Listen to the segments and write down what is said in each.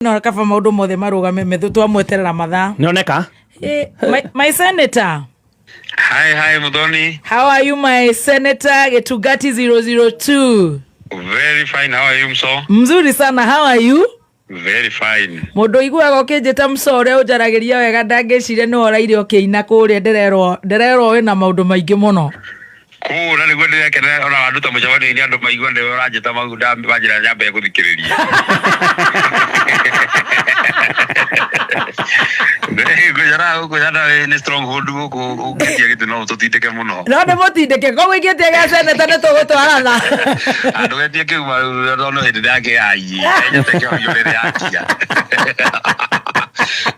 No kaba maundu mothe marugame methu twamweterera mathaa. Nioneka. Eh, my senator. Hi, hi, Muthoni. How are you, my senator Getugati 002? Very fine. How are you, Mso? Mzuri sana. How are you? Very fine. Mundu iguaga ũkĩnjĩta mso ũrĩa ũnjaragĩria wega ndangĩciria nĩ woraire ũkĩina kũrĩa ndĩrerwo wĩna maũndũ maingĩ mũno. Kũu na nĩguo ndĩrekena ona wanduta mũcemanio-inĩ andũ maigua nĩwe ũranjĩta mau wanjĩra nyambe gũthikĩrĩria. Ngũjara gũkũ nĩ stronghold gũkũ ũngĩtia gĩtĩ no tũtindĩke mũno. No nĩ mũtindĩke koguo ingĩtia gĩa seneta nĩ tũgũtwarana. Andũ getie kĩu no hĩndĩ yake yaiĩ enyete kĩhorio rĩrĩa yakia.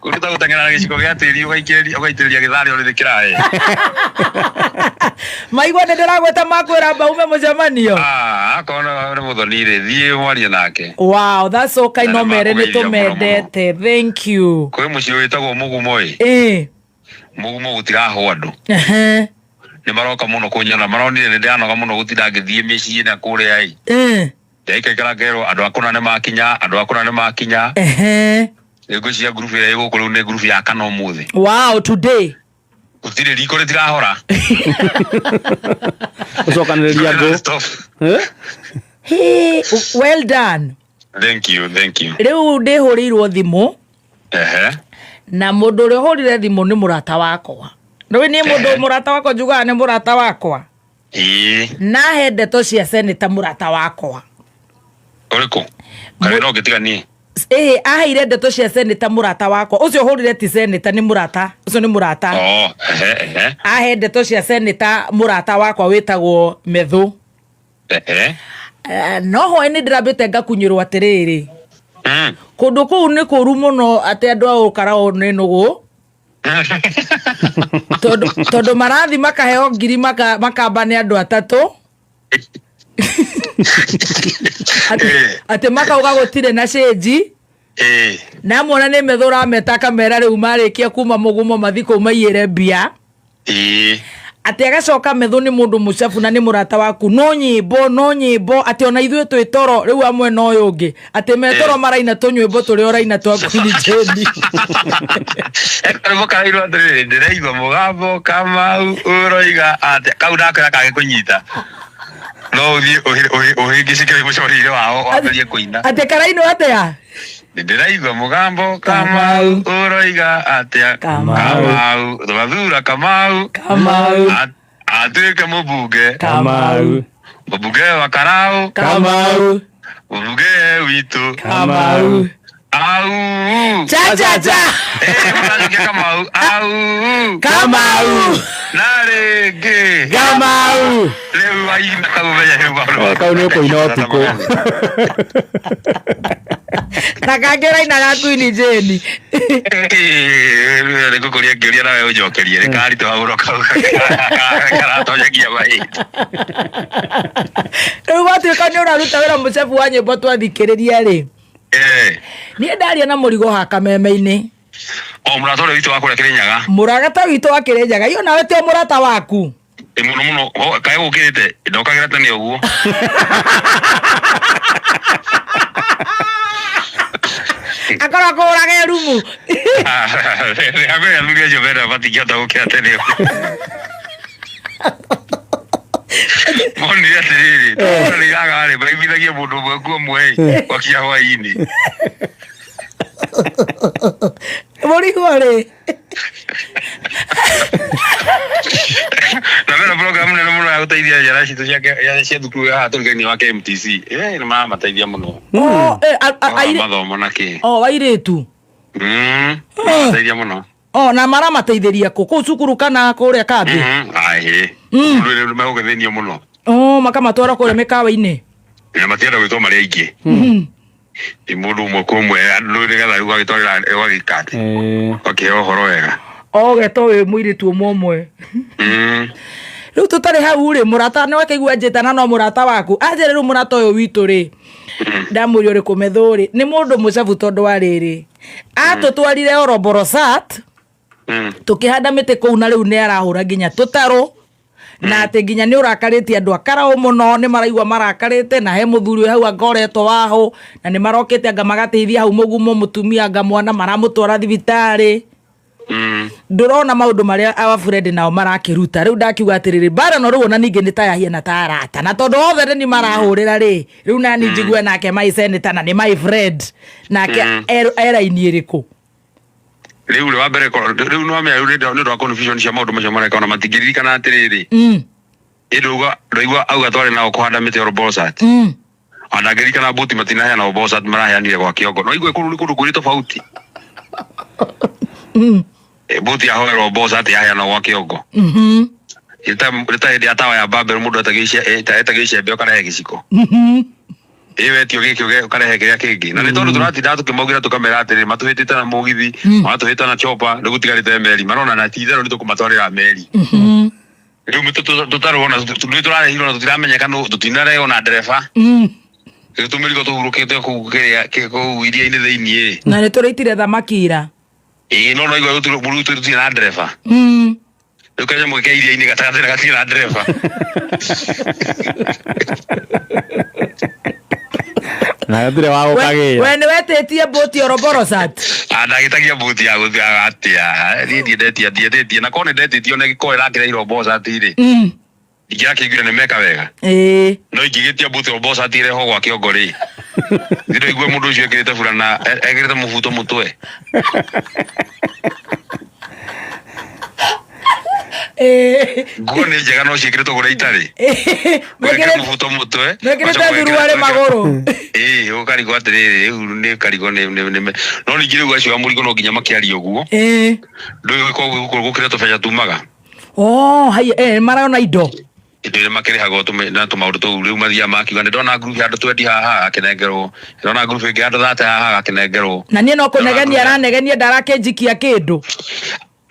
Kũruta gũteng'era na gĩciko gĩa tĩri ũgaitĩrĩria gĩtharĩ o rĩrĩ kĩrae. Maigua nĩ ndĩragwĩta makwĩra mbaume mũcemanio. Ah, akorwo nĩ Muthoni rĩ, thiĩ mwarie nake. Wow, that's so kind. Na No mere nĩ nĩmakũgeithia mũno mũno. tũmendete. Thank you. Kwĩ mũciĩ wĩtagwo Mũgumo ĩ. Mũgumo gũtirahwo andũ. Nĩ maroka mũno kũnyona, maronire nĩ ndĩranoga mũno gũtinda ngĩthiĩ mĩciĩ na kũrĩa ĩ. Ndaikaikara ngerwo andũ akũna nĩ makinya, andũ akũna nĩ makinya. Nĩ ngwĩciria ngurubu ĩrĩa ĩ gũkũ rĩu nĩ ngurubu ya kana ũmũthĩ. Wow, today. Gũtirĩ riko rĩtirahora. Gũcokanĩrĩria ngũ. Stop. Eh? Hey, well done. Thank you, thank you. Rĩu ndĩhũrĩirwo thimũ. Ehe. Na mũndũ ũrĩa ũhũrire thimũ nĩ mũrata wakwa. Rĩu niĩ mũndũ mũrata wakwa njugaga nĩ mũrata wakwa. Ĩĩ. Na he ndeto cia seneta mũrata wakwa. Ũrĩkũ? Kana no ngĩtiga niĩ? Ĩĩ, aheire ndeto cia seneta mũrata wakwa. Ũcio ũhũrire ti seneta, nĩ mũrata. Ũcio nĩ mũrata. Oh, ehe, ehe. Ahe ndeto cia seneta mũrata wakwa wĩtagwo Methu. Ehe. No hwaĩ nĩ ndĩrambĩte ngakunyĩrwo atĩrĩrĩ. Kũndũ kũu nĩ kũru mũno atĩ andũ a ũkarao nĩ nũgũ. Tondũ marathi makaheo ngiri makamba nĩ andũ atatũ. Atĩ makauga gũtirĩ na cĩnji. Na mona nĩ Methu ũrameta akamera rĩu marĩkia kuma mũgumo mathi kũu maiyĩre mbia. Atĩ agacoka Methu nĩ mũndũ mũcabu na nĩ mũrata waku. No nyĩmbo, no nyĩmbo, atĩ ona ithuĩ twĩ toro rĩu amwe na ũyũ ũngĩ. Atĩ me toro maraina tũnyĩmbo tũrĩa ũraina twa Queen Jane. Karũmbo karairwo atĩrĩrĩ, ndĩraigua mũgambo Kamau ũroiga atĩa. Kau ndakwĩra kage kũnyita. No ũthiĩ ũhĩngĩcĩke mũcorĩire wao wambĩrĩrie kũina. Atĩ karainwo atĩa? Ndĩraigua mũgambo Kamau ũroiga atĩa. Kamau. Kamau, twathura Kamau. Kamau. Atuĩke mũmbunge. Kamau. Mũmbunge wa Karau. Kamau. Mũmbunge witũ. Kamau. Au. Cha cha cha. Mũracokia Kamau. Au. Kamau. Na rĩngĩ. Kamau. Rĩu waina kau menya rĩu maũndũ. Kau nĩ ũkũina ũtukũ. Na kangĩ ũrainaga Queen Jane. Nĩ ngũkũria ngĩũria nawe ũnjokerie. Nĩ karitũha mũno kau. Karatonyagia mahinda. Rĩu gwatuĩka nĩ ũraruta wĩra mũcebu wa nyĩmbo twathikĩrĩria rĩ. Niĩ ndaria na mũrigo ha kameme-inĩ. O mũrata ũrĩa witũ wa kũrĩa Kĩrĩnyaga. Mũrata witũ wa Kĩrĩnyaga. Iyo nawe ti o mũrata waku. Ĩ mũno mũno, kaĩ gũkĩrĩte, ndokagĩra tene ũguo. Akorwo akũhũraga rumu. Rĩambere athuri acio mena matingĩhota gũkĩra tene ũguo. Monire atĩrĩrĩ, tondũ nĩ iraga rĩ, maiguithagia mũndũ ũmwe nguo ũmwe ĩ, gwakinya hwaĩ-inĩ. Mũrigo rĩ. Na mena program nene mũno ya gũteithia ciana citũ cia thukuru ya haha tũrigainie wa KMTC. Nĩ maramateithia mũno. Oh, Wa mathomo na kĩ. Oh, airĩtu. Maramateithia mũno. Oh, na maramateithĩria kũ? Kũu cukuru kana kũrĩa kambĩ? Aĩ. Rĩu nĩ megũgĩthĩnio mũno. Oh, makamatwara kũrĩa mĩkawa-inĩ. Na matienda gwĩtwo marĩ aingĩ. Nĩ mũndũ ũmwe kwa ũmwe, andũ nĩgetha rĩu ũgagĩtwarĩra, ũgagĩka atĩ. Ũgakĩheo ũhoro wega. O ũgetwo wĩ mũirĩtu ũmwe ũmwe. Rĩu tũtarĩ hau rĩ, mũrata nĩ wakĩigua njĩtana no mũrata waku. Anjĩre rĩu mũrata ũyũ witũ rĩ, ndamũria ũrĩkũ Methu rĩ, nĩ mũndũ mũcabu tondũ wa rĩrĩ. Atũtwarire Oroborosat, tũkĩhanda mĩtĩ kũu na rĩu nĩ arahũra nginya tũtarũ. Na atä nginya nä å rakarä tie andå a karaå må no nä maraigua marakarä te na he må thuri wä hau anga ũretwo wahå na nä marokä te anga magateithia hau må gumo må tumia anga mwana maramå twara thibitarä. Ndũrona maũndũ marĩa our friend nao marakĩruta rĩu. Ndakiuga atĩrĩrĩ, mbara no rĩu ona ningĩ nĩ ta yahiana ta arata, na tondũ othe nĩ marahũrĩra rĩ, rĩu nani njigue nake my senator na nĩ my friend nake eraini ĩrĩkũ? Rĩu rĩ wa mbere rĩu nĩ wamenya rĩu nĩ ũndũ wa confusion cia maũndũ macio mareka, ona matingĩririkana atĩrĩrĩ, ĩ ndũigua auga twarĩ nao kũhanda mĩtĩ Olbolosat. Ona ndangĩririkana mbuti matinaheana Olbolosat, maraheanire gwa kĩongo. No igue kũu nĩ kũndũ kwĩrĩ tofauti. Mbuti yahoerwo Olbolosat yaheanwo gwa kĩongo. Nĩ ta hĩndĩ ya tawa ya Babel, mũndũ etagio icembe ũkarehe gĩciko. Ĩ wetio gĩkĩ ũkarehe kĩrĩa kĩngĩ, na nĩ tondũ tũratinda tũkĩmaugĩra tũkamera atĩrĩrĩ, matũhĩtĩte na mũgithi, maratũhĩta na chopa, rĩu gũtigarĩte meri. Marona na ti itherũ nĩ tũkũmatwarĩra meri. Rĩu tũtarwo na nĩ tũrarehirwo na tũtiramenyeka nũ, tũtinarehwo na ndereba. Rĩu tũmĩrigo tũhurũkĩte kũu kĩrĩa kũu iria-inĩ thĩiniĩ. Na nĩ tũrĩitire thamaki ira. Ĩĩ, no igua rĩu tũtirĩ na ndereba. Rĩu kanyamũ ke iria-inĩ gatagatĩ na gatirĩ na ndereba. Na gatirĩ wa gũkagĩra. We nĩ wetĩtie mbũti Oroborosat? Ah, ndagĩtagia mbuti ya gũthiaga atĩa? Niĩ ndiendetie, ndiendetio, na korwo nĩ ndetĩtio na gĩkorwo ĩrakĩreirwo Olbolosat rĩ, ingĩrakĩiguire nĩ meka wega. No ingĩgĩtia mbuti Olbolosat ĩrehwo gwa kĩongo rĩ, ndĩroigue mũndũ ũcio ekĩrĩte burana, ekĩrĩte mũbuto mũtwe. Nguo nĩ njega no ciĩkĩrĩtwo kũrĩa itarĩ. Wekĩra mũbuto mũtwe. Mekĩrĩte ũgacoka wekĩra- thuruarĩ magũrũ. Ĩĩ, ũkarigwo atĩrĩrĩ, rĩu nĩ karigwo nĩ no ningĩ rĩu acio a mũrigo no nginya makĩaria ũguo. Ndũĩ gũkorwo gũkĩra tũbeca tumaga. Oh, haya, marona indo. Indo iria makĩrĩhagwo na tũmaũndũ tũu, rĩu mathiaga makiuga nĩ ndona ngurubu ya andũ 20 haha, agakĩnengerwo, ndona ngurubu ĩngĩ ya andũ 30 haha, agakĩnengerwo. Na niĩ no kũnegenia aranegenia, ndarakĩnjikia kĩndũ.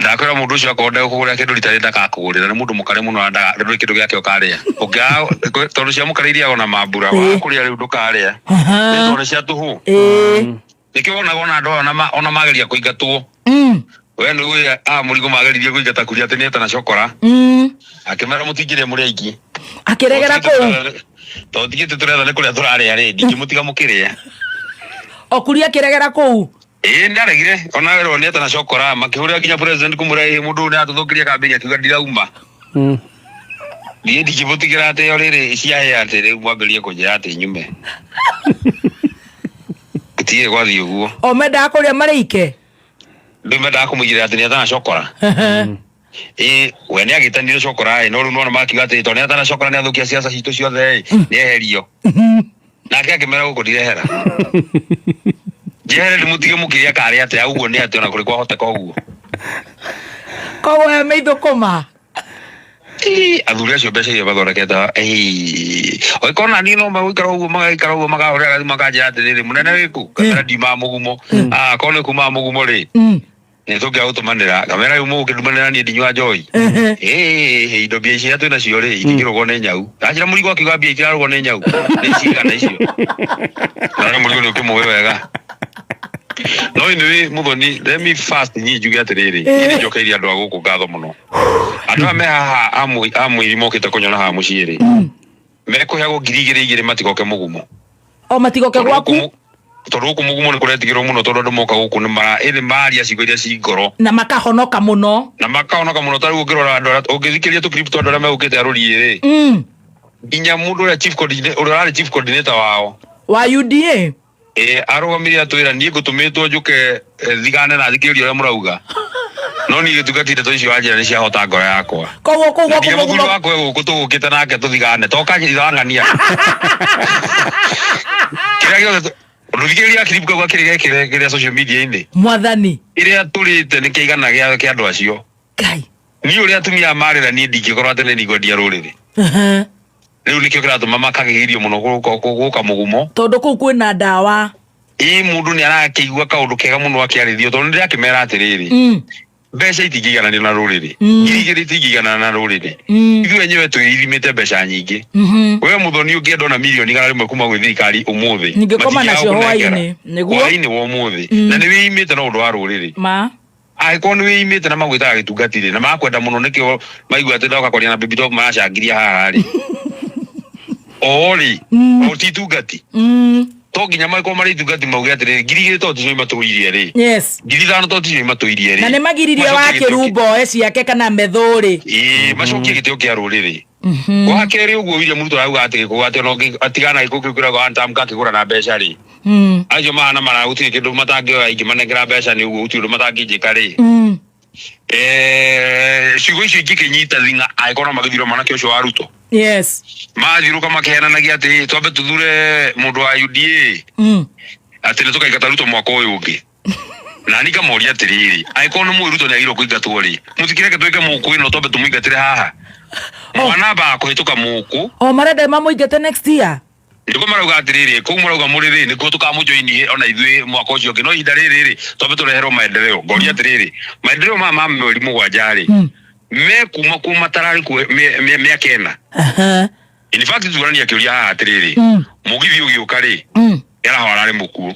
Ndakwĩra mũndũ ũcio akorwo ndegũkũgũrĩra kĩndũ rita rĩrĩ, ndakakũgũrĩra. Nĩ mũndũ mũkarĩ mũno na ndũrĩ kĩndũ gĩake ũkarĩa. Ũngĩaga tondũ cia mũkarĩ iriagwo na mambura, wakũrĩa rĩu ndũkarĩa. Nĩ tondũ nĩ cia tũhũ. Nĩkĩo wonaga ona andũ aya ona mageria kũingatwo. We nĩ ũĩ a mũrigo mageririe kũingata kuria atĩ nĩeta na cokora. Akĩmera mũtingĩrĩa mũrĩ aingĩ. Akĩregera kũu. Tondũ tigĩte tũretha nĩ kũrĩa tũrarĩa rĩ, ndingĩmũtiga mũkĩrĩa. O kuria akĩregera kũu. Ĩĩ, nĩaregire ona werwo nĩeta na cokora, makĩhũrĩra nginya president kũmwĩra ĩ mũndũ ũyũ nĩaratũthũkĩria kambĩini, akiuga ndirauma. Niĩ ndingĩmũtigĩra atĩ o rĩrĩ ciahĩa atĩ rĩu mwambĩrĩrie kũnjĩra atĩ nyume. Gũtirĩ gwathiĩ ũguo. O mendaga kũrĩa marĩ ike. Rĩu mendaga kũmũigĩrĩra atĩ nĩeta na cokora. Ĩĩ, we nĩagĩtanire cokora ĩ, no rĩu nĩwona makiuga atĩ tondũ nĩeta na cokora nĩathũkia ciaca citũ ciothe ĩ, nĩeherio. Nake akĩmera gũkũ ndirehera. Njehere ndĩmũtige mũkĩrĩa karĩ atĩa ũguo nĩ atĩ ona kũrĩ kwahoteka ũguo. Koguo we meithũkũma. Ĩĩ, athuri acio mbeca iria mathondekete, ĩĩ, ũngĩkorwo na niĩ no magũikara ũguo, magaikara ũguo, makahũrĩra gathimũ makanjĩra atĩrĩrĩ, mũnene wĩkũ? Ngamera ndiumaga mũgumo. Ah, akorwo nĩ kumaga mũgumo rĩ, nĩ tũngĩagũtũmanĩra. Ngamera rĩu mũgũkĩndũmanĩra niĩ ndinyua njohi. Ĩĩ, indo mbia ici twĩ nacio rĩ, itingĩrũgwo nĩ nyau. Ndanjĩra mũrigo akiuga mbia itirarũgwo nĩ nyau. Nĩ cigana icio? Na mũrigo nĩ ũkĩmũĩ wega. No anyway, Muthoni, let me first niĩ njuge atĩrĩrĩ, niĩ nĩ njokeirie andũ a gũkũ ngatho mũno. Andũ aya me haha a mũiri mokĩte kũnyona haha mũciĩ rĩ, mekũheagwo 2000 2000 matigoke mũgumo. O matigoke Tondũ gwaku. Tondũ gũkũ mũgumo nĩ kũretigĩrwo mũno, tondũ andũ moka gũkũ nĩ mara ĩrĩ maria ciugo iria ci ngoro. Na makahonoka mũno. Na makahonoka mũno. Ta rĩu ũngĩrora andũ arĩa ũngĩthikĩrĩria tũ clip twa andũ arĩa megũkĩte a rũriĩ rĩ, nginya mũndũ ũrĩa chief coordinator, ũrĩa ũrarĩ chief coordinator wao wa UDA. Ĩ, arũgamire atwĩra niĩ ngũtũmĩtwo njũke, thigane na thikĩrĩrie ũrĩa mũrauga, no niĩ gĩtuga ti ndeto icio wanjĩra nĩ ciahota ngoro yakwa. Koguo kũu Na gwaku nginya mũthuri mũgumo. wakwa e gũkũ tũgũkĩte nake tũthigane toka ng'ania kĩrĩa gĩothe ndũthikĩrĩria clip kau gakĩrĩ gekĩre kĩrĩa social media-inĩ. Mwathani. Kĩrĩa tũrĩte nĩ kĩigana kĩa andũ acio. Ngai. Niĩ ũrĩa atumia marĩra, niĩ ndingĩkorwo atĩ nĩ ndigwendia rũrĩrĩ. Rĩu nĩkĩo kĩratũma makagĩgĩrio mũno gũka mũgumo. Tondũ kũu kwĩna ndawa. Ĩ, mũndũ nĩ arakĩigua kaũndũ kega mũno akĩarĩrio, tondũ nĩ ndĩrakĩmera atĩrĩrĩ, mbeca itingĩigananio na rũrĩrĩ. 2000 itingĩiganana na rũrĩrĩ. Ithuĩ enyewe twĩithimĩte mbeca nyingĩ. We Mũthoni, ũngĩenda ona mirioni 100 kuma gwĩ thirikari ũmũthĩ, Ningĩkoma matingĩaga nacio gũkũnengera. hwaĩ-inĩ. Nĩguo. Hwaĩ-inĩ wa ũmũthĩ, na nĩ wĩimĩte na ũndũ wa rũrĩrĩ. Ma. Angĩkorwo nĩ wĩimĩte na magwĩtaga gĩtungati rĩ, na makwenda mũno nĩkĩo maigua atĩ ndoka kwaria na Baby Top maracangiria haha rĩ. O rĩ, o ti itungati. To nginya makorwo marĩ itungati mauge atĩrĩrĩ, 2000 to ticio imatũirie rĩ. 5000 to ticio imatũirie rĩ. Na nĩ magiririe Macokie wa gĩtĩo kĩ- kĩrumbo oe ciake kana methũ rĩ. Ĩĩ, macokie gĩtĩo kĩa rũrĩrĩ. Wa kerĩ ũguo William Ruto arauga atĩ gĩkũyũ atĩ ona ũngĩ- atigana gĩkũyũ kĩu kĩrauga one term kakĩgũra na mbeca rĩ. Acio mahana mara gũtirĩ kĩndũ matangĩoya ingĩmanengera mbeca nĩ ũguo gũtirĩ ũndũ matangĩnjĩka rĩ. Ciugo icio ingĩkĩnyita thing'a angĩkorwo no magĩthure mwanake ũcio wa Ruto. Mathiũrũka makĩhenanagia atĩ twambe tũthure mũndũ wa UDA. Atĩ nĩ tũkaingata Ruto mwaka ũyũ ũngĩ. Na niĩ ngamoria atĩrĩrĩ, angĩkorwo nĩ mũĩ Ruto nĩ agĩrĩirwo kũingatwo rĩ, mũtikĩreke twĩke mũkũ ĩno twambe tũmũingatĩre haha. Mwana ambaga kũhĩtũka mũkũ. O marenda mamũingate next year. Nĩguo marauga atĩrĩrĩ, kũu marauga mũrĩ rĩ, nĩkuo tũkamũjoini ona ithuĩ mwaka ũcio ũngĩ, no ihinda rĩrĩ rĩ, twambe tũreherwo maendeleo. Ngoria atĩrĩrĩ, maendeleo maya ma mĩeri mũgwanja rĩ, mekuma kuo matararĩ kuo mĩaka ĩna. In fact tuonania kĩũria haha atĩrĩrĩ, mũgithi ũgĩũka rĩ, Kĩaraho ararĩ mũkuũ.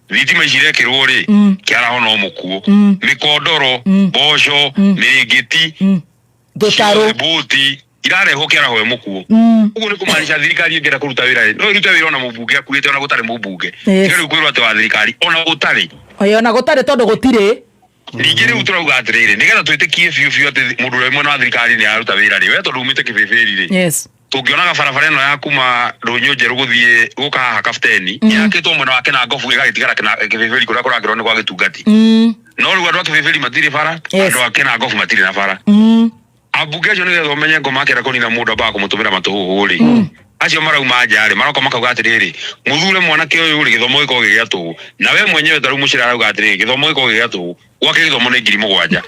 Thitima ici irekĩrwo rĩ, Kĩaraho no mũkuũ. Mĩkondoro, mboco, mĩrĩngĩti, Tũtarũ. Mbũti irarehwo Kĩaraho e mũkuũ. Ũguo nĩ kũmaanisha thirikari ĩngĩenda kũruta wĩra rĩ, no ĩrute wĩra ona mũmbunge akuĩte ona gũtarĩ mũmbunge. Tiga rĩu kwĩrwo atĩ wa thirikari ona gũtarĩ. Oye, ona gũtarĩ tondũ gũtirĩ. Ningĩ rĩu tũrauga atĩrĩrĩ, nĩgetha twĩtĩkie biũ biũ atĩ mũndũ ũrĩa wĩ mwena wa thirikari nĩ araruta wĩra rĩ, we tondũ umĩte kĩbĩbĩri rĩ, Tũngĩonaga barabara ĩno ya kuma Ndũnyũ Njerũ gũthiĩ gũka haha Kabuteni, yakĩtwo mwena wa Kĩnangobu ĩgagĩtigara Kĩbĩbĩri kũrĩa kũrakĩrwo nĩ gwa Gĩtungati. No rĩu andũ a Kĩbĩbĩri matirĩ bara, andũ a Kĩnangobu matirĩ na bara. Ambunge acio nĩgetha ũmenye ngoma akĩenda kũnina mũndũ ambaga kũmũtũmĩra matũhũhũ rĩ, acio marauma nja rĩ, maroka makauga atĩrĩrĩ, mũthure mwanake ũyũ rĩ, gĩthomo gĩkorwo gĩ gĩa tũhũ. Na we mwenyewe ta rĩu Mũcĩra arauga atĩrĩrĩ, gĩthomo gĩkorwo gĩ gĩa tũhũ. Gwake gĩthomo nĩ 7000.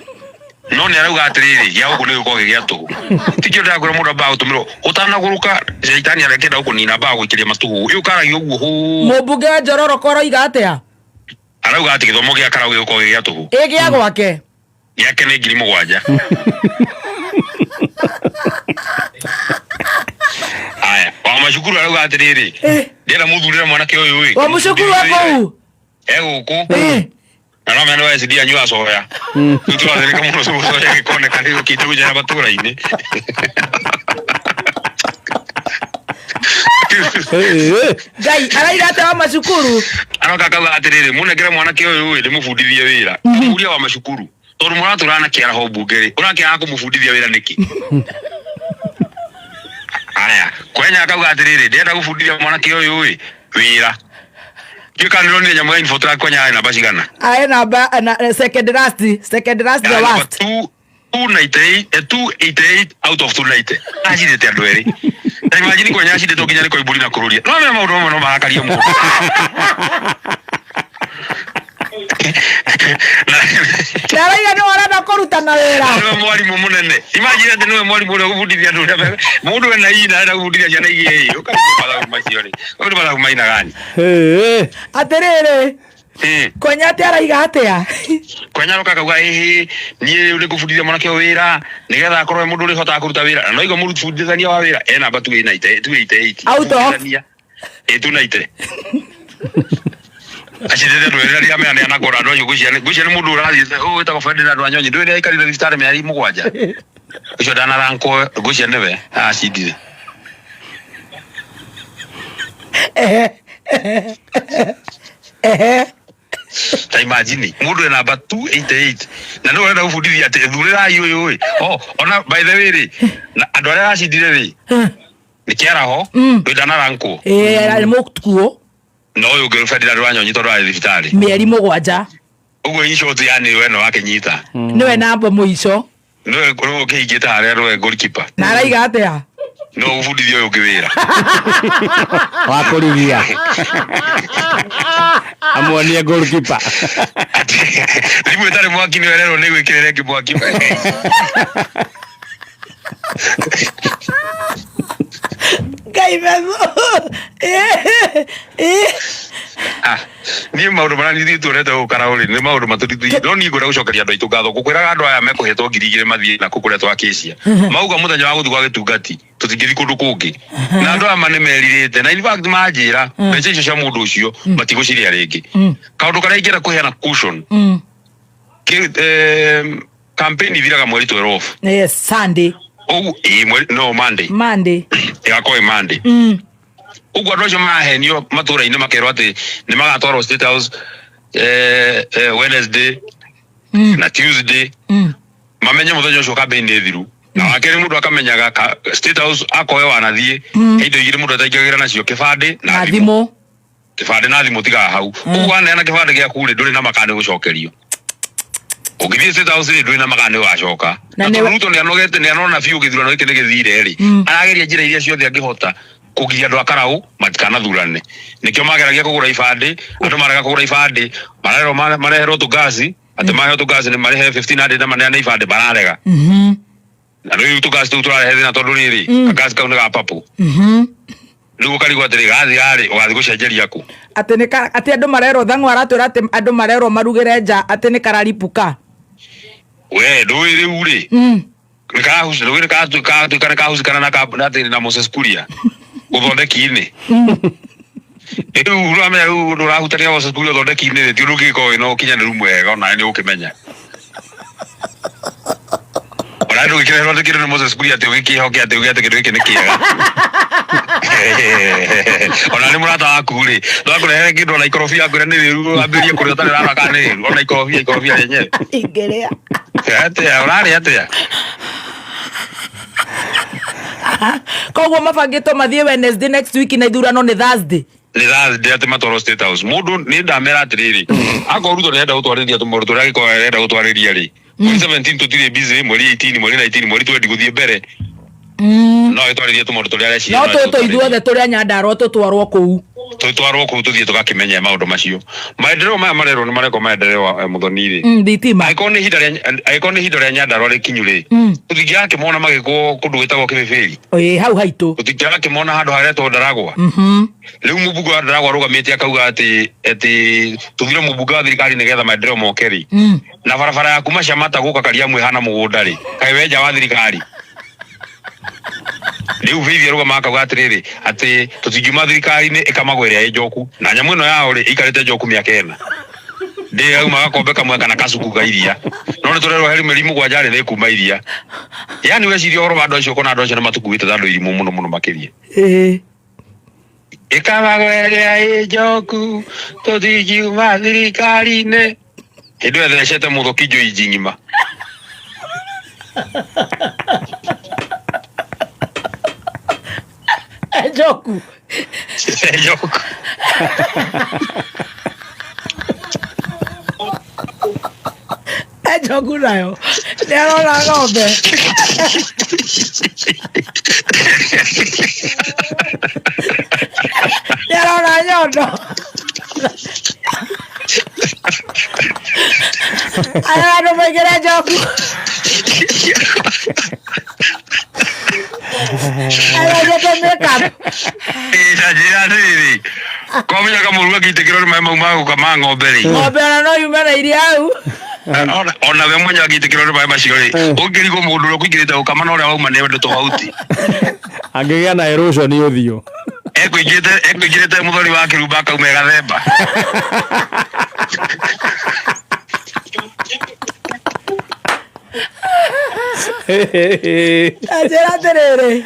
No nĩ arauga atĩrĩrĩ, gĩa gũkũ nĩ gĩkorwo gĩ gĩa tũhũ. Tikĩo ndĩrakwĩra mũndũ ambaga gũtũmĩrwo ũtanagũrũka, caitani arekĩenda gũkũnina ambaga gũikĩria matũhũhũ. Ĩ ũkaragia ũguo hũũ. Mũmbunge wa Njororoko aroiga atĩa? Arauga atĩ gĩthomo gĩa Karau gĩgũkorwo gĩ gĩa tũhũ. Ĩ gĩa gwake? Gĩake nĩ 7000. Aya, wa macukuru arauga atĩrĩrĩ, ndĩrenda mũthurĩre mwanake ũyũ ĩ. Wa mũcukuru wa kũu? E gũkũ. Na no mena wa SD anyua coya. Rĩu tũrathĩnĩka mũno coya gĩkoneka nĩ gũkĩte gũcera matũra-inĩ. Ngai araiga atĩa wa macukuru? Aroka akauga atĩrĩrĩ, mũnengere mwanake ũyũ ĩ, ndĩmũbundithie wĩra. Mũria wa macukuru. Tondũ mũratũra na kĩaraho mbunge rĩ, ũrakĩaga kũmũbundithia wĩra nĩkĩ? Aya, Kwenya akauga atĩrĩrĩ, ndĩrenda gũbundithia mwanake ũyũ ĩ, wĩra. Ndiũĩ kana nĩũronire nyamũ ya Infotrack Kwenya yarĩ namba cigana? Ae namba na second last, second last the Yarĩ namba worst. 298, 288 out of 290. Acindĩte andũ erĩ. Na imagine Kwenya acindĩtwo nginya nĩ Koimbũri na Kũrũria. No mena maũndũ mamwe no marakaria mũndũ. Ndaraiga nĩ warenda kũrutana wĩra. Nĩwe mwarimũ mũnene. Imagine atĩ nĩwe mwarimũ ũrĩa ũgũbundithia andũ ũrĩa mũndũ ena I na arenda gũbundithia ciana igĩe ĩ. Ũkarigwo mathabu macio rĩ. Ũyũ nĩ mathabu maina gani? Atĩrĩrĩ, Kwenya atĩ araiga atĩa? Kwenya aroka akauga ĩhĩ, niĩ rĩu nĩngũbundithia mwanake ũyũ wĩra nĩgetha akorwo e mũndũ ũrĩhotaga kũruta wĩra. Na no igua mũbundithania wa wĩra e namba 288, 288. Out of? Mũbundithania. Ĩ 290. Acindĩte andũ erĩ arĩa meanĩa na kũra andũ acio ngwĩciria ngwĩciria nĩ mũndũ ũrathiĩte ũyũ wĩtagwo Ferdinand Wanyonyi ndũĩ nĩ aikarire thibitarĩ mĩeri mũgwanja. Ũcio ndanarankwo ngwĩciria nĩwe acindire. Ta imagine mũndũ e namba 288 na nĩwe ũrenda gũbundithia atĩ thurĩrai ũyũ ĩ. Oh, ona by the way rĩ, na andũ arĩa aracindire rĩ, nĩ kĩaraho, ndũĩ ndanarankwo. Ĩĩ, arĩ mũkuũ. Na ũyũ ũngĩ Ferdinand Wanyonyi tondũ arĩ thibitarĩ. Mĩeri mũgwanja. Ũguo in short yani we no akĩnyita. Nĩwe namba mũico. Nĩwe nĩwe ũkĩhingĩte harĩa nĩwe goalkeeper. Na araiga atĩa? No ũbundithie ũyũ ũngĩ wĩra. Wa kũrigia. Amuonie goalkeeper. Atĩ thimũ ĩtarĩ mwaki nĩwe ĩrerwo nĩ gwĩkĩrĩra ĩngĩ mwaki. Ngai metho. Ah, niĩ maũndũ marĩa nithuĩ tuonete gũkũ Karaũ-rĩ nĩ maũndũ matũritũhĩire no niĩ ngwenda gũcokeria andũ aitũ ngatho ngũkwĩraga andũ aya mekũhetwo 2000 mathiĩ nakũ kũrĩa twakĩcia mauga mũthenya wa gũthiĩ gwa gĩtungati tũtingĩthiĩ kũndũ kũngĩ na andũ aya ma nĩ merirĩte na in fact manjĩra mbeca icio cia mũndũ ũcio matigũcirĩa rĩngĩ kaũndũ karĩa ingĩenda kũheana caution Campaign ithiraga mweri 12. Yes, Sunday. Ũguo ĩ mweri no Monday. Monday. Ĩgakorwo ĩ Monday. Ũguo andũ acio marahenio matũra-inĩ makerwo atĩ nĩ magatwarwo State House Wednesday na Tuesday, mamenye mũthenya ũcio campaign nĩ thiru. Na wa kerĩ, mũndũ akamenyaga State House akoe wanathiĩ, he indo igĩrĩ mũndũ ataingagĩra nacio, kĩbandĩ na na thimũ. Thimũ. Kĩbandĩ na thimũ tigaga hau. Ũguo waneana kĩbandĩ gĩaku rĩ, ndũrĩ na maka nĩ gũcokerio. Ũngĩthiĩ State House rĩ, ndũrĩ na maka nĩ ũgacoka. Na Na tondũ Ruto nĩ anogete, nĩ anona biũ gĩthurano gĩkĩ nĩ gĩthire rĩ, arageria njĩra iria ciothe angĩhota kũgiria andũ a Karau matikanathurane. Nĩkĩo mageragia kũgũra ibandĩ. Andũ marega kũgũra ibandĩ, marerwo mareherwo tũngasi, atĩ maheo tũngasi nĩ marĩhe 1500 na maneane ibandĩ, mararega. Na rĩu tũngasi tũu tũrarehe thĩna, tondũ rĩrĩ, kangasi kau nĩ ga purple. Rĩu ũkarigwo atĩrĩ, gathira rĩ, ũgathiĩ gũcenjeria kũ? Atĩ nĩ atĩ andũ marerwo, Thang'wa aratwĩra atĩ andũ marerwo marugĩre nja, atĩ nĩ kararipũka. We ndũĩ rĩu rĩ, nĩ karahuci, ndũĩ nĩ karatuĩka nĩ kahucikana na na atĩ na Moses Kuria ũthondeki-inĩ. Rĩu ũramenya, rĩu ũndũ ũrahutania Moses Kuria ũthondeki-inĩ rĩ, ti ũndũ ũngĩgĩkorwo wĩna ũkinyanĩru mwega. Onawe nĩ ũkĩmenya ona ndũgĩkĩreherwo atĩ kĩndũ nĩ Moses Kuria atĩ ũgĩkĩhoke atĩ uge atĩ kĩndũ gĩkĩ nĩ kĩega. Ona nĩ mũrata waku rĩ, ndwakũrehere kĩndũ ona ikorobia, akwĩra nĩ rĩru, wambĩrĩrie kũrĩa ũtarĩ ũrarora kana nĩ rĩru. Ona ikorobia rĩenyewe. Ingĩrĩa. Atĩa ũrarĩa atĩa? Koguo mabangĩtwo mathiĩ Wednesday next week, na ithurano nĩ Thursday. Nĩ Thursday atĩ matwarwo State House. Mũndũ nĩ ndamera atĩrĩrĩ, akorwo Ruto nĩarenda gũtwarĩria tũmaũndũ tũrĩa angĩkorwo arenda gũtwarĩria rĩ, mweri 17 tũtirĩ busy, mweri 18, mweri 19, mweri 20 gũthiĩ mbere, no ĩtwarĩrie tũmaũndũ tũrĩa areciria. No tũtũ ithuothe tũrĩa Nyandarua tũtwarwo kũu. Tũtwarwo kũu, tũthiĩ tũgakĩmenye maũndũ macio. Maendeleo maya marerwo nĩ marekwo maendeleo, Mũthoni rĩ, Thitima. Angĩkorwo nĩ ihinda rĩa Nyandarua rĩkinyu rĩ, tũtingĩrakĩmona magĩkwo kũndũ gwĩtagwo Kĩbĩbĩri. Ĩĩ, hau haitũ. Tũtingĩrakĩmona handũ haretwo Ndaragwa. Rĩu mũmbunge wa Ndaragwa arũgamĩte akauga atĩ tũthire mũmbunge wa thirikari nĩgetha maendeleo moke rĩ, na barabara ya kuma Ciamata gũka Kariamu ĩhana mũgũnda rĩ, kaĩ wenja wa thirikari? Rĩu Faith arũgama akauga atĩrĩrĩ, atĩ tũtingiuma thirikari-inĩ ĩkamagwo ĩrĩa ĩ njoku na nyamũ ĩno yao rĩ, ĩikarĩte njoku mĩaka 4, ndĩrauma gakombe kamwe kana kacuku ka iria, no nĩ tũrerwo heri mĩeri 7 rĩ, nĩ kuma iria. Yani weciria ũhoro wa andũ acio, ũkona andũ acio nĩ matũkuĩte ta andũ irimũ mũno mũno makĩria. Ĩkamagwo ĩrĩa ĩ njoku, tũtingiuma thirikari-inĩ. Hĩndĩ ĩyo ethecete mũthoki njoinji ng'ima. Njoku. Njoku. Njoku nayo nĩ arona ng'ombe. Nĩ arona nyondo. Aya andũ maingĩre njoku. Arenjete makeup. Ta njĩra atĩrĩrĩ, kwamenya kamũru akĩitĩkĩrwo nĩ maĩ mau ma gũkama ng'ombe rĩ, Ng'ombe ona no yume na iria hau. Ona we mwenyewe angĩitĩkĩrwo nĩ maĩ macio rĩ, ũngĩrigwo mũndũ ũrĩa ũkũingĩrĩte gũkama na ũrĩa wauma nĩ ũndũ tofauti. Angĩgĩa na erosion ũthiũ. Ekũingĩrĩte mũthoni wa kĩrumba akauma ĩgathemba. Ta njĩra atĩrĩrĩ,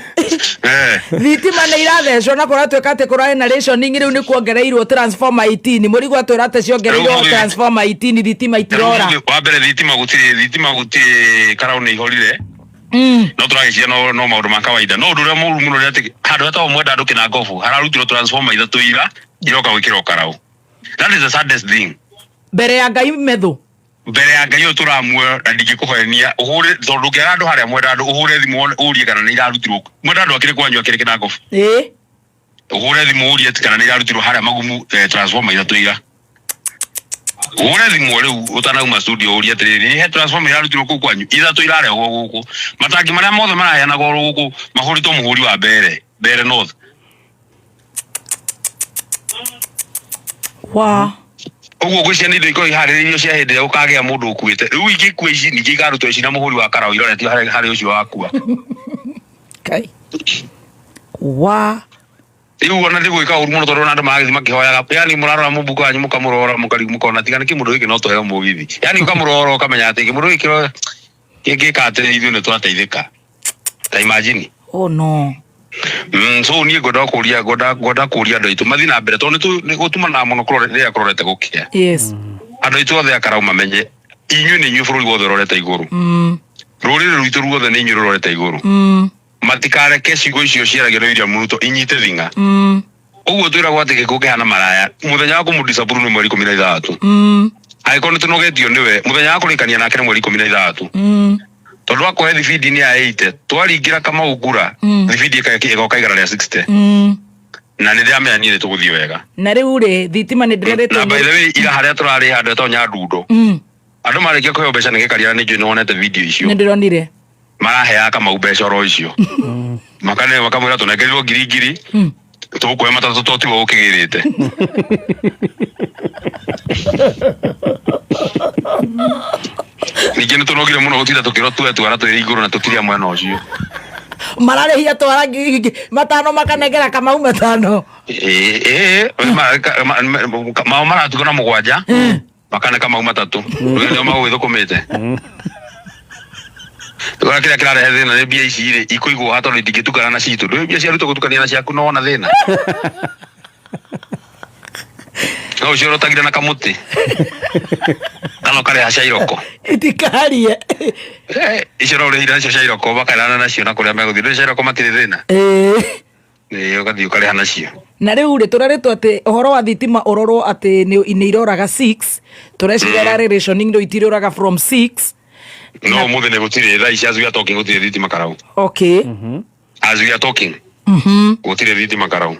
thitima nĩ irathecwo na kũratuĩka atĩ kũrarĩ na rationing, rĩu nĩ kuongereirwo transformer 18. Mũrigo atwĩra atĩ ciongereirwo Rĩu transformer 18, thitima itirora. Wa mbere, thitima gũtirĩ, Karau nĩ ihorire. No tũragĩciria no maũndũ ma kawaida. No ũndũ ũrĩa mũru mũno nĩ atĩ handũ hetagwo Mwenda Andũ Kĩnangobu hararutirwo transformer 3 ira, iroka gwĩkĩrwo Karau. That is the saddest thing. Mbere ya Ngai, metho. Mbere ya Ngai ũyũ tũramuoyo, na ndingĩkũhenia ũhũre, tondũ ũngĩara andũ harĩa Mwenda Andũ, ũhũre thimũ ũrie kana nĩ irarutirwo Mwenda Andũ akĩrĩ kwanyu, akĩrĩ Kĩnangobu. Ũhũre thimũ ũrie atĩ kana nĩ irarutirwo harĩa magumu transformer 3 ira. Ũhũre thimũ rĩu ũtanauma studio, ũrie atĩrĩrĩ, he transformer irarutirwo kũu kwanyu? 3 irarehwo gũkũ. Matangi marĩa mothe maraheanagwo gũkũ mahũrĩtwo mũhũri wa mbere mbere north. Wa Ũguo ngwĩciria nĩ indo ikorwo iharĩrĩirio cia hĩndĩ ĩrĩa gũkagĩa mũndũ ũkuĩte. Rĩu ingĩkua ici, ningĩ ikarutwo ici na mũhũri wa Karau iroretio harĩ ũcio wakua. Ngai wa. Rĩu ona nĩ gwĩka ũru mũno tondũ ona andũ maragĩthiĩ makĩhoyaga, yani mũrarora mũbuko wanyu mũkamũrora mũkari mũkona tiga nĩkĩ mũndũ gĩkĩ no tũheo mũgithi, yani ũkamũrora ũkamenya atĩ kĩmũndũ gĩkĩ kĩngĩka atĩ ithuĩ nĩ twateithĩka, ta imagine. Oh no. So niĩ ngwenda kũria, ngwenda kũria andũ aitũ mathiĩ na mbere tondũ nĩ gũtumanaga mũno rĩrĩa kũrorete gũkĩa. Yes. Andũ aitũ othe a Karau mamenye inyuĩ nĩ inyuĩ bũrũri wothe ũrorete igũrũ. Rũrĩrĩ rwitũ ruothe nĩ inyuĩ rũrorete igũrũ. Matikareke ciugo icio ciaragio nĩ William Ruto inyite thing'a. Ũguo twĩragwo atĩ gĩkũ kĩhana maraya, mũthenya wa kũmũdisapprove nĩ mweri 16. Angĩkorwo nĩ tũnogetio nĩwe, mũthenya wa kũrĩkania nake nĩ mweri 16. Tondũ akũhe thibindi-inĩ ya 80, twaringĩra Kamau kura, thibindi ĩgoka igana rĩa 60. Na nĩ ndĩramenya niĩ nĩ tũgũthiĩ wega. Na rĩu rĩ, thitima nĩ ndĩrerĩtwo. Na by the way, ira harĩa tũrarĩ handũ hetagwo Nyandundo. Andũ marĩkia kũheo mbeca nĩ gĩkaria, nĩ njũĩ nĩ wonete video icio. Nĩ ndĩronire. Maraheaga Kamau mbeca oro icio. Makane makamwĩra tũnengerirwo ngiri ngiri. Tũgũkũhe matatũ to tiwe ũkĩgĩrĩte. Ningĩ nĩ tũnogire mũno gũtinda tũkĩrwo tuoe twara twĩ igũrũ na tũtiria mwena ũcio. Mararĩhia twara ngiri matano makanengera Kamau matano. Ĩĩ, mao maratuga na mũgwanja makane Kamau matatũ. Rĩu nĩo magũgĩthũkũmĩte. Rĩu kĩrĩa kĩrarehe thĩna nĩ mbia ici rĩ ikũigwo haha tondũ itingĩtukana na citũ. Ndũĩ mbia cia Ruto gũtukania na ciaku no wona thĩna. No ũciorotagire na kamũtĩ kana ũkarĩha cia iroko. Itikarie. Icio no ũrĩhire nacio cia iroko makarĩhana nacio na kũrĩa megũthiĩ. Ndũĩ cia iroko matirĩ thĩna. Ĩĩ, ũgathiĩ ũkarĩha nacio. Na rĩu rĩ, tũrerĩtwo atĩ ũhoro wa thitima ũrorwo atĩ nĩ iroraga 6, tũreciria ĩrarĩ rationing no itirĩũraga from 6. No ũmũthĩ nĩ gũtirĩ, thaa ici as we are talking gũtirĩ thitima Karau. Okay. As we are talking gũtirĩ thitima Karau.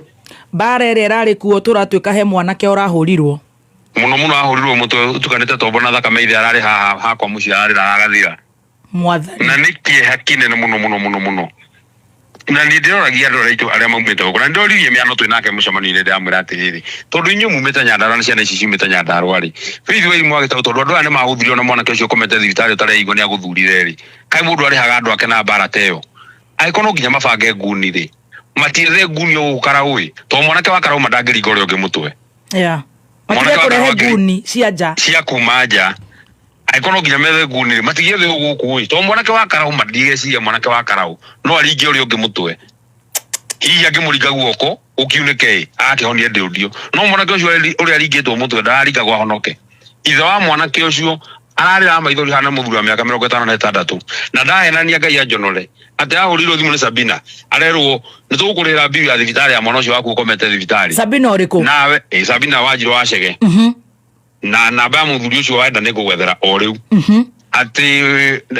Mbara ĩrĩa ĩrarĩ kuo tũratuĩka he mwanake ũrahũrirwo. Mũno mũno ahũrirwo mũtwe ũtukanĩte tombo na thakame, ithe ararĩ haha hakwa mũciĩ ararĩra agathira. Mwathani. Na nĩ kĩeha kĩnene mũno mũno mũno mũno. Na niĩ ndĩroragia andũ arĩa aitũ arĩa maumĩte gũkũ, na ndĩroririe mĩano twĩ nake mũcemanio-inĩ, ndĩramwĩra atĩrĩrĩ, tondũ inyuĩ mumĩte Nyandarũa na ciana ici ciumĩte Nyandarũa rĩ, Faith Wairimu wa Gĩtaũ, tondũ andũ aya nĩ magũthurio na mwanake ũcio ũkomete thibitarĩ ũtareigua nĩ agũthurire rĩ, kaĩ mũndũ arĩhaga andũ ake na mbara ta ĩyo? Angĩkorwo no nginya mabange nguni rĩ, matiethe nguni o gũkũ Karau ĩ, tondũ mwanake wa Karau ma ndangĩringa ũrĩa ũngĩ mũtwe. Matige Mwanake wa kũrehe Karau angĩri- nguni cia nja. Cia kuma nja. Angĩkorwo no nginya methe nguni rĩ, matigĩethe o gũkũ ĩ, tondũ mwanake wa Karau ma ndigeciria mwanake wa Karau no aringe ũrĩa ũngĩ mũtwe. Hihi angĩmũringa guoko ũkiunĩke ĩ, agakĩhonia ndĩũndio. No mwanake ũcio ũrĩa aringĩtwo mũtwe ndararingagwo ahonoke. Ithe wa mwanake ũcio ararĩra maithori hana mũthuri wa mĩaka 56, na ndahenania Ngai anjonore atĩ ahũrĩirwo thimũ nĩ Sabina arerwo nĩ tũgũkũrĩhĩra mbiu ya thibitarĩ ya mwana ũcio waku ũkomete thibitarĩ. Sabina ũrĩkũ? Nawe Sabina Wanjirũ wa Chege. Na namba ya mũthuri ũcio wenda nĩ ngũgwethera o rĩu. Atĩ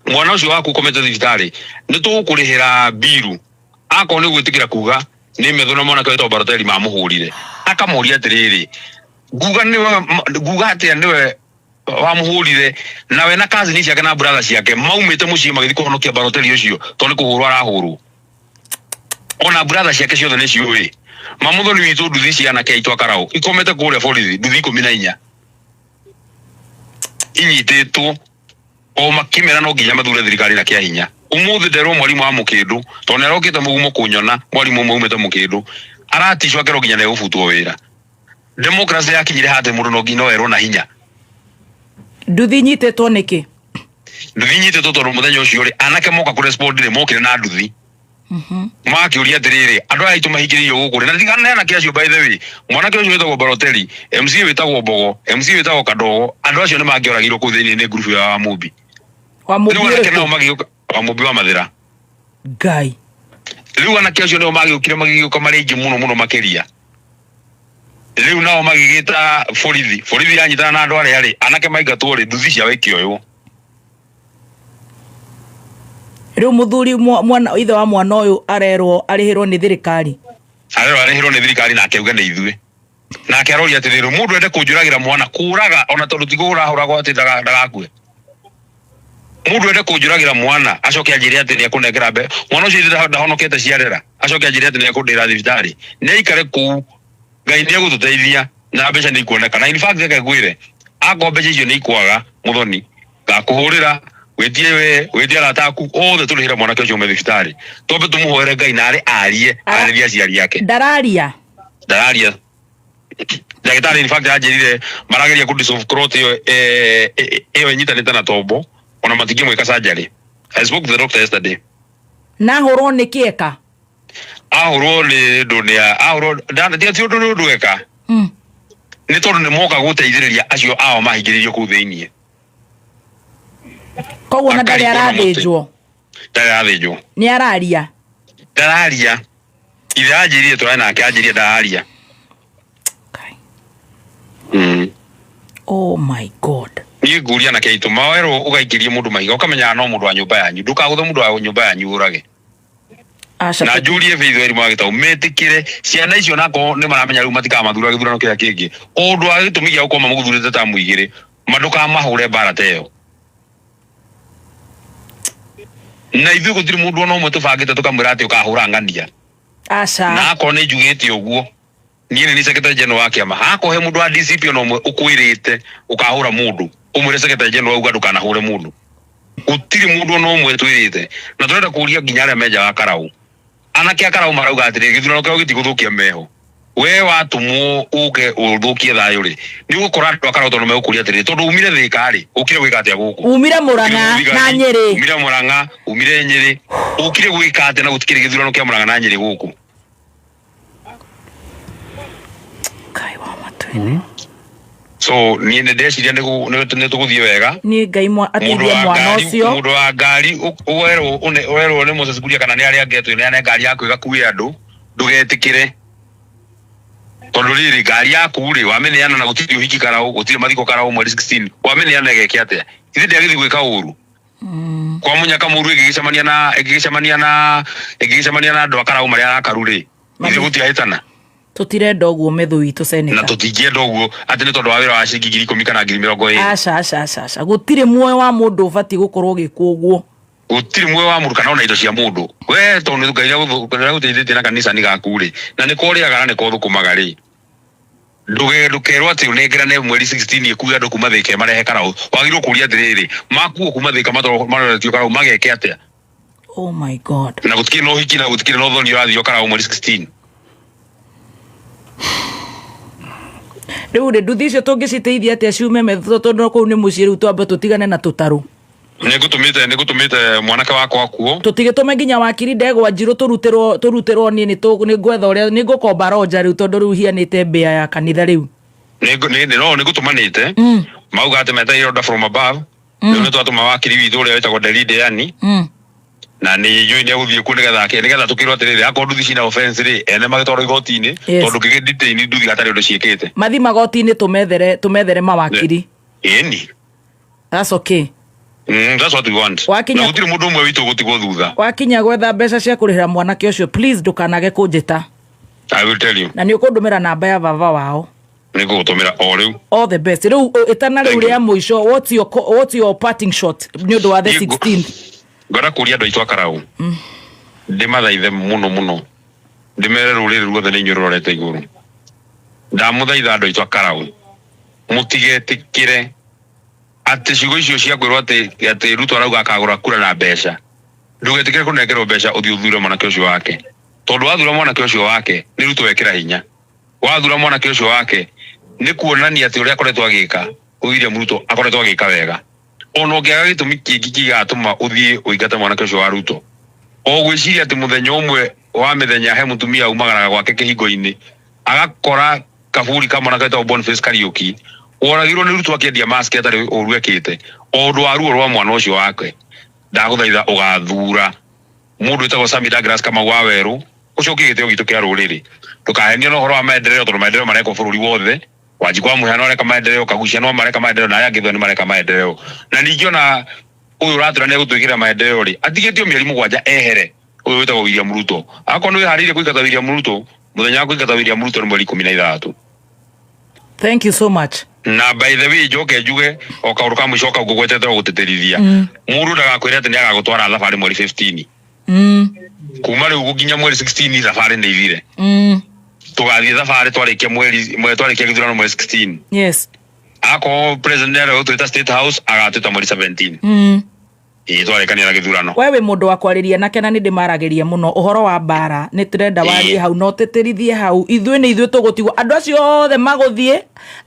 mwana ũcio waku ũkomete thibitarĩ nĩ tũgũkũrĩhĩra mbiru akorwo nĩ gwĩtĩkĩra kuga nĩ metho na mwanake wĩtagwo Baroteli mamũhũrire. Akamũria atĩrĩrĩ, nguga nĩwe, nguga atĩa nĩwe wamũhũrire, nawe na cousin ciake na brother ciake maumĩte mũciĩ magĩthiĩ kũhonokia Baroteli ũcio tondũ nĩ kũhũrwo arahũrwo. Ona brother ciake ciothe nĩ ciũĩ. Mamuthoni witũ nduthi cia anake aitũ a Karau ikomete kũrĩa borithi nduthi 14 inyitĩtwo o makĩmera no nginya mathure thirikari na kĩa hinya. Ũmũthĩ nderwo mwarimũ wa Mũkĩndũ tondũ nĩ arokĩte mũgumo kũnyona, mwarimũ ũmwe umĩte Mũkĩndũ araticwo akerwo nginya nĩ egũbutwo wĩra. Democracy yakinyire hatĩ mũndũ no nginya erwo na hinya. Nduthi inyitĩtwo nĩkĩ? Nduthi inyitĩtwo tondũ mũthenya ũcio rĩ, anake moka kũ respond rĩ, mokire na nduthi. Makĩũria atĩrĩrĩ, andũ aya aitũ mahingĩrĩirio gũkũ rĩ, na ndirikana nĩ anake acio by the way, mwanake ũcio wĩtagwo Baroteli, MC wĩtagwo Mbogo, MC wĩtagwo Kadogo, andũ acio nĩ mangĩoragirwo kũu thĩinĩ nĩ ngurubu ya Wamũmbi. Wamũmbi Rĩu anake ũrĩkũ? nao magĩũka, Wamũmbi wa Mathĩra. Ngai. Rĩu anake acio nĩo magĩũkire magĩgĩũka marĩ aingĩ mũno mũno makĩria. Rĩu nao magĩgĩta borithi, borithi yanyitana na andũ arĩa rĩ, anake maingatwo rĩ, nduthi ciao ikĩoywo. Rĩu mũthuri mwana, ithe wa mwana ũyũ arerwo arĩhĩrwo nĩ thirikari. Arerwo arĩhĩrwo nĩ thirikari nake auge nĩ ithuĩ. Nake aroria atĩrĩrĩ, mũndũ ende kũnjũragĩra mwana, kũraga ona tondũ ti kũhũra ahũragwo atĩ ndagakue. Mũndũ ende kũnjũragĩra mwana acoke anjĩre atĩ nĩ ekũnengera mbe mwana ũcio ithe ndahonokete ciarera, acoke anjĩre atĩ nĩ ekũndĩra thibitarĩ. Nĩ aikare kũu, Ngai nĩ egũtũteithia na mbeca nĩ ikuoneka. Na in fact reke ngwĩre, akorwo mbeca icio nĩ ikwaga Muthoni, ngakũhũrĩra Wĩtie we, wĩtie arata aku othe, tũrĩhĩre mwanake ũcio ume thibitarĩ, twambe tũmũhoere Ngai narĩ arie, arĩrie aciari ake. Ndararia? Ndararia. Ndagĩtarĩ in fact anjĩrire marageria kũ dissolve clot ĩyo, ĩyo ĩnyitanĩte na tombo, ona matingĩmwĩka surgery. I spoke to the doctor yesterday. Na hũrwo nĩ kĩeka? Ahũrwo nĩ ũndũ, nĩ ahũrwo ti ũndũ, nĩ ũndũ eka. Nĩ tondũ nĩ moka gũteithĩrĩria acio ao mahingĩrĩirio kũu thĩiniĩ. Koguo na ndarĩ Akarigwo na mũtĩ. Arathĩnjwo? Ndarĩ arathĩnjwo. Nĩ araria? Ndararia. Ithe anjĩrire tũrare nake, anjĩrire ndararia. Kai. Oh my God. Niĩ nguria anake aitũ mawerwo ũgaikĩrie mũndũ mahiga, ũkamenyaga no mũndũ wa nyũmba yanyu, ndũkagũthe mũndũ wa nyũmba yanyu ũrage. Aca. Na njurie Faith Wairimũ wa Gĩtaũ metĩkĩre ciana icio, nakorwo nĩ maramenya rĩu matikamathura gĩthurano kĩrĩa kĩngĩ, o ũndũ wa gĩtũmi gĩa gũkorwo mamũthurĩte tamu 2, ma ndũkamahũre mbara ta ĩyo. Na ithuĩ gũtirĩ mũndũ ona ũmwe tũbangĩte tũkamwĩra atĩ ũkahũra ng'ania. Aca. Na akorwo nĩ njugĩte ũguo, niĩ nĩ niĩ secretary general wa kĩama, hakorwo he mũndũ wa DCP ona ũmwe ũkwĩrĩte ũkahũra mũndũ, ũmwĩre secretary general auga ndũkanahũre mũndũ. Gũtirĩ mũndũ ona ũmwe twĩrĩte, na tũrenda kũria nginya arĩa menja wa Karau, anake a Karau marauga atĩrĩ, gĩthurano kĩao gĩtigũthũkia meho. We watũmwo ũke ũthũkie thayũ rĩ, nĩ ũgũkora andũ a Karau tondũ megũkũria atĩrĩ, tondũ umire Thĩka rĩ, ũkire gwĩka atĩa gũkũ? Umire Mũrang'a na Nyĩrĩ. Umire Mũrang'a, umire Nyĩrĩ, ũkire gwĩka atĩa na gũtikĩrĩ gĩthurano kĩa Mũrang'a na Nyĩrĩ gũkũ? Ngai wa matu-inĩ. So niĩ nĩ ndeciria nĩ tũgũthiĩ wega. Niĩ Ngai Mũndũ ateithie wa mwana ngari, ũcio. Mũndũ wa ngari werwo nĩ Moses Kuria kana nĩ arĩa angĩ atwĩneane ngari yaku ĩgakue andũ, ndũgetĩkĩre, tondũ rĩrĩ, ngari yaku rĩ, wamĩneana na gũtirĩ ũhiki Karau, gũtirĩ mathiko Karau mweri 16, wamĩneana ĩgeke atĩa? Ithe ndĩagĩthiĩ gwĩka ũru kwa mũnyaka mũru, ĩngĩgĩcemania na andũ a Karau marĩa arakaru rĩ, ithe gũtiahĩtana. Tũtirenda ũguo methu witũ Na senator. Tũtingĩenda ũguo atĩ nĩ tondũ wa wĩra wa ciringi 10,000 kana 20,000. Aca, aca, aca, aca, gũtirĩ muoyo wa mũndũ ũbatiĩ gũkorwo ũgĩkwo ũguo. Gũtirĩ muoyo wa mũndũ kana ona indo cia mũndũ. We tondũ Ngai nĩagũteithĩtie na kanitha gaku rĩ, na nĩko ũrĩaga na nĩko ũthũkũmaga rĩ, ndũkerwo atĩ ũnengerane mweri 16 ĩkue andũ kuma Thĩka marehe Karau. Wagĩrĩirwo kũria atĩrĩrĩ, makuo kuma Thĩka maroretio Karau mageke atĩa? Oh my God. Na gũtikĩrĩ na ũhiki na gũtikĩrĩ na ũthoni ũrathio Karau mweri 16. Rĩu rĩ, nduthi icio tũngĩciteithia atĩa ciume metho, tondũ kũu nĩ mũciĩ? Rĩu twambe tũtigane na tũtarũ. Nĩngũtũmĩte mwanake wakwa kuo. Tũtigĩtũme nginya wakiri Ndegwa Njirũ, tũrutĩrwo. Niĩ nĩ ngwetha ũrĩa nĩ ngũkomba ronja rĩu, tondũ rĩu hianĩte mbĩa ya kanitha rĩu. No nĩngũtũmanĩte. Mauga atĩ metereire order from above. Rĩu nĩ twatũma wakiri witũ ũrĩa wĩtagwo Deride yani, na nĩ njũĩ nĩ egũthiĩ kuo nĩgetha tũkĩrwo atĩrĩrĩ, akorwo nduthi cina offense rĩ, ene magĩtwarwo igoti-inĩ. Tondũ ngĩgĩ detain nduthi hatarĩ ũndũ ciĩkĩte. Mathi magoti-inĩ, tũmethere mawakiri. Ĩni. That's okay. That's what we want. Na gũtirĩ mũndũ ũmwe witũ ũgũtigwo thutha. Wakinya gwetha mbeca cia kũrĩhĩra mwanake ũcio, please ndũkanage kũnjĩta. I will tell you. Na nĩ ũkũndũmĩra namba ya baba wao. Nĩ ngũgũtũmĩra o rĩu. All the best. Rĩu ĩtana rĩu Thank you. rĩa mũico, what's your parting shot nĩ ũndũ wa the 16th? Ngwenda kũria andũ aitũ a Karau, ndĩmathaithe mũno mũno, ndĩmere rũrĩrĩ ruothe nĩ inyuĩ rũrorete igũrũ. Ndamũthaitha, andũ aitũ a Karau, mũtigetĩkĩre atĩ ciugo icio cia kwĩrwo atĩ Ruto arauga akagũra kura na mbeca. Ndũgetĩkĩre kũnengerwo mbeca ũthiĩ ũthure mwanake ũcio wake, tondũ wathura mwanake ũcio wake nĩ Ruto wekĩra hinya. Wathura mwanake ũcio wake nĩ kuonania atĩ ũrĩa akoretwo agĩka William Ruto akoretwo agĩka wega. Ona ũngĩaga gĩtũmi kĩngĩ kĩgatũma ũthiĩ ũingate mwanake ũcio wa Ruto, o gwĩciria atĩ mũthenya ũmwe wa mĩthenya he mũtumia umagaraga gwake kĩhingo-inĩ agakora kaburi ka mwanake wĩtagwo Boniface Kariuki woragirwo nĩ Ruto akĩendia mask atarĩ ũru ekĩte, o ũndũ wa ruo rwa mwana ũcio wake. Ndagũthaitha, ũgathura mũndũ wĩtagwo Sami Douglas Kamau wa Werũ, ũcokie gĩtĩo gitũ kĩa rũrĩrĩ. Ndũkahenio na ũhoro wa maendeleo, tondũ maendeleo marekwo bũrũri wothe. Wanjikũ wa Mũhĩa no areka maendeleo, Kagucia no mareka maendeleo, na arĩa angĩ othe nĩ mareka maendeleo. Na ningĩ ona ũyũ ũratwĩra nĩ egũtwĩkĩra maendeleo rĩ, atigĩtio mĩeri 7 ehere, ũyũ wĩtagwo William Ruto. Akorwo nĩ wĩharĩirie kũingata William Ruto, mũthenya wa kũingata William Ruto nĩ mweri 16. Thank you so much. Na by the way, njoke njuge o kaũndũ ka mũico kau ngũgwetete o gũtĩtĩrithia, mũndũ ndagakwĩre atĩ nĩ agagũtwara thabarĩ mweri 15. Kuma rĩu nginya mweri 16 thabarĩ nĩ ithire. Tũgathiĩ thabarĩ twarĩkia mweri twarĩkia gĩthurano mweri 16. Akorwo president nĩ arĩa gũtwĩta State House, agatwĩta mweri 17. Ĩĩ, twarĩkania na gĩthurano. We wĩ mũndũ wa kwarĩria nake na nĩ ndĩmaragĩria mũno ũhoro wa mbara, nĩ tũrenda warie hau na ũtĩtĩrithie hau. Ithuĩ nĩ ithuĩ tũgũtigwo, andũ acio othe magũthiĩ,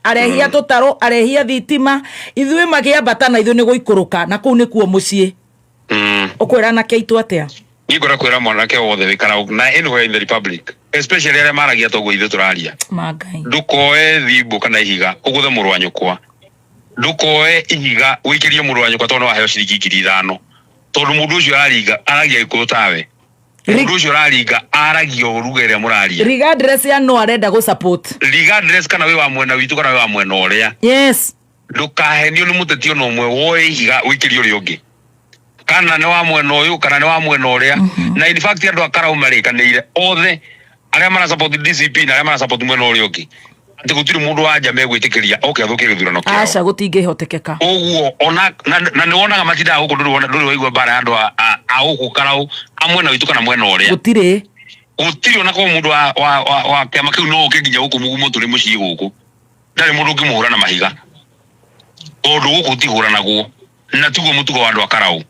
arehia tũtarũ, arehia thitima, ithuĩ makĩambata na ithuĩ nĩ gũikũrũka, na kũu nĩkuo mũciĩ. Ũkwĩra anake aitũ atĩa? Niĩ ngwenda kwĩra mwanake wothe wĩ Karau na anywhere in the republic, especially arĩa maragia toguo ithuĩ tũraria, Mangai. Ndũkoe thimbũ kana ihiga ũgũthe mũrũ wa nyũkwa. Ndũkoe ihiga ũikĩrie mũrũ wa nyũkwa tondũ nĩwaheo ciringi 5,000, tondũ mũndũ ũcio araringa aragia gĩkũyũ tawe. Mũndũ ũcio ũraringa aragia o ruga ĩrĩa mũraria. Regardless ya no arenda gũ support. Regardless kana wĩ wa mwena witũ kana wĩ wa mwena ũrĩa. Yes. Ndũkahenio nĩ mũteti ona ũmwe woe ihiga ũikĩrie ũrĩa ũngĩ, kana nĩ wa mwena ũyũ kana nĩ wa mwena ũrĩa. Na in fact andũ a Karau marĩkanĩire othe arĩa mara support DCP na arĩa mara support mwena ũrĩa ũngĩ atĩ gũtirĩ mũndũ wa nja megwĩtĩkĩria oke athũkie gĩthurano kĩao. Aca, gũtingĩhotekeka. Ũguo ona na nĩ wonaga matindaga gũkũ, ndũrĩ waigua mbara ya andũ a gũkũ Karau a mwena witũ kana mwena ũrĩa. Gũtirĩ. Gũtirĩ ona korwo mũndũ wa kĩama kĩu no oke nginya gũkũ mũgumo tũrĩ mũciĩ gũkũ, ndarĩ mũndũ ũngĩmũhũra na mahiga, tondũ gũkũ gũtihũranagwo na tiguo mũtugo wa andũ a Karau.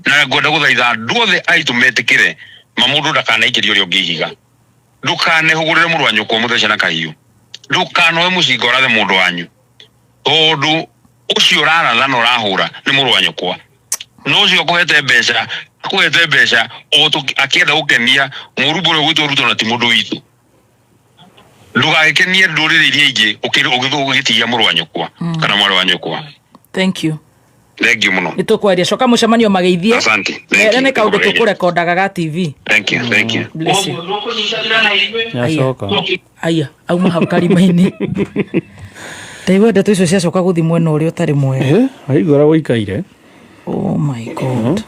Na ngwenda gũthaitha andũ othe aitũ metĩkĩre ma mũndũ ndakanaikĩrie ũrĩa ũngĩ ihiga, ndũkanehũgũrĩre mũrũ wa nyũkwa mũthece na kahiũ, ndũkanoe mũcinga ũrathe mũndũ wanyu, tondũ ũcio ũraratha na ũrahũra nĩ mũrũ wa nyũkwa. No ũcio akũhete mbeca, akũhete mbeca o akĩenda gũkenia mũrumbo ũrĩa ũgwĩtwo Ruto na ti mũndũ witũ. Ndũgagĩkenie ndũrĩrĩ iria ingĩ ũgĩtigia mũrũ wa nyũkwa kana mwarĩ wa nyũkwa. Thank you. Thank you mũno. Nĩ tũkwaria, coka mũcemanio mageithie. Asante. Thank Mere you. nĩ kaũndũ tũkũrekondaga ga TV. Thank you. Thank you. Bless you. Nĩacoka. Aya, auma hau karima-inĩ. Ndaigua ndeto icio ciacoka gũthiĩ mwena ũrĩa ũtarĩ mwega. Waigua ũrĩa gũikaire. Oh my God.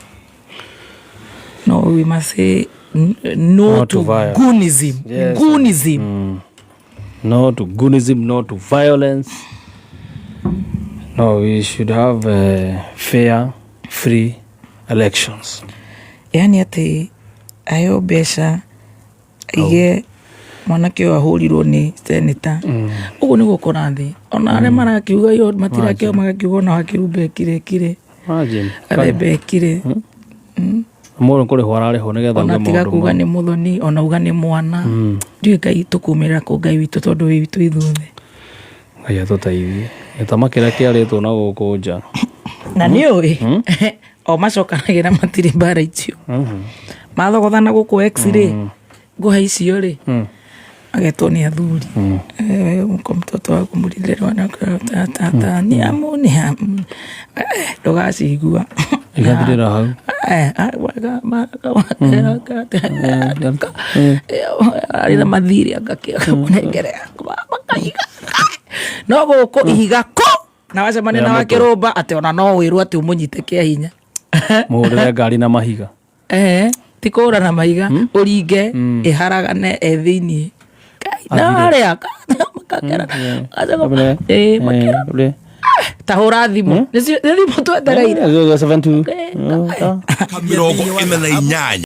No, we must say no, No to to violence. Goonism. Yes. Goonism. No to goonism, no to violence. No, we should have fair, free elections. Yani atĩ aheo mbeca aige mwanake ũyũ ahũrirwo nĩ seneta, ũguo nĩguo kũrathiĩ. Ona arĩa marakiuga yo matirakĩo magakiuga ona wakĩrumba ekire ekire. Imagine. Gathemba ekire. Mũndũ kũrĩhwo ararĩhwo nĩgetha Ona auge tiga maũndũ kuga nĩ mũthoni, ona uga nĩ mwana. Ndiũĩ Ngai tũkumĩrĩra kũ, Ngai witũ, tondũ wĩ witũ ithuothe. Ngai atũteithie. Gĩtama kĩrĩa kĩarĩtwo na gũkũ nja. Na nĩ ũĩ o macokanagĩra matirĩ mbara icio mathogothana gũkũ X rĩ, ngũhe icio rĩ, agetwo nĩ athuri. Ko mtoto waku mũrindĩrwa na tata ni amu ni amu. Ndũgacigua. Igathirĩra hau. Arĩ na mathirĩ angakĩmũnengere makaiga no gũkũ ihiga kũ na wacemania na Rĩa mũtwe. wakĩrũmba atĩ ona no wĩrwo atĩ ũmũnyite kĩa hinya. Mũhũrĩre ngari na mahiga. Ti kũhũra na mahiga, ũringe ĩharagane e thĩiniĩ na arĩa makakera makĩra ta hũra thimũ, nĩ thimũ twetereire. 72. 48.